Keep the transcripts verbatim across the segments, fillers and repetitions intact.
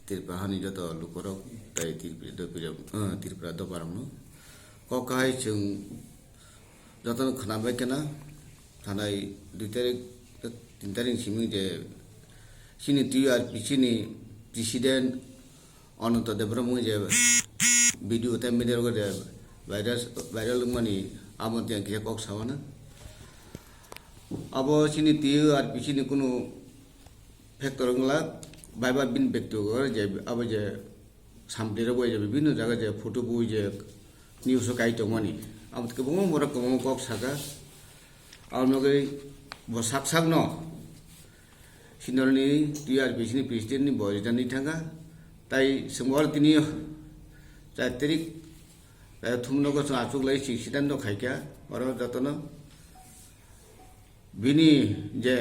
Tripura hani joto lukurok tei Tripura dopirok, eh, Tripura doparokno kok kahai chwng jotono khwnabai kheno thanai dui tarik, tin tarik simi je chini T R P C ni president Ananta Debbarma je video tei media rogo je virus, viral wngmani abo tei ang kisa kok sawana. Abo chini T R P C ni kunu factor wngla, bai bai bini bektigoto je abo je samtwi rok bai je bibhinno jaga je photo bui je news o kai tongmani. Abo kwbangma borok kwbangma kok saka. Abo nogwi bo sak sak no Sinor ni T R P C ni president ni bo rijani thanga. Tai sengbo tini char tarik, eh, thumno ko chwng achuk lai si sidan no khaikha. Oro jotono bini je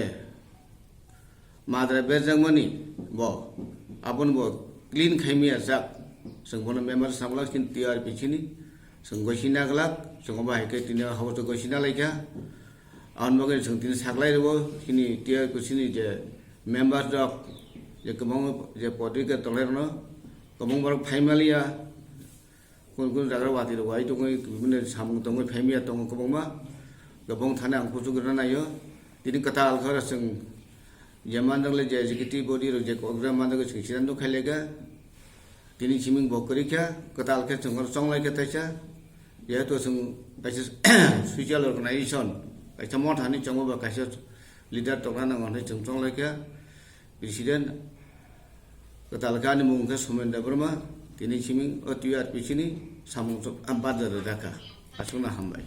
madra berjakmani bo, aboni bo clean khaimaya jak. Chwng bono member samlak sin T R P C ni. Chwng gosina glak, chwng bo hai khe tini habo to gosina laikha. Aboni bagwi chwng tini saklai rwo, chini T R P C ni je member rok, je kwbang je podrika tonglai rwno, kwbang borok phaimaliya. Kun kun jaga watwi rok wai tongwi, bini samung tongwi phaimaya tongo kwbangma. Kwbang thani ang kuchuk rwna naio. Tini kwtal khe oro chwng je manjak le je executive body rok je kokjak manjak chwng sidan nuk khai lekha. Tini siming bo kwrwi kha, kwtal khe chwng oro chonglai kha taisa. Jehetu chwng kaisa social organization, kaisa motha hinwi chongo ba kaisa leader tongna nango hinwi chwng chonglai kha. President kwtal khe ani mung khe Somen Debbarma, tini simi o T R P C ni samung chok-, ah, badar rwjak kha. Aswkno hambai.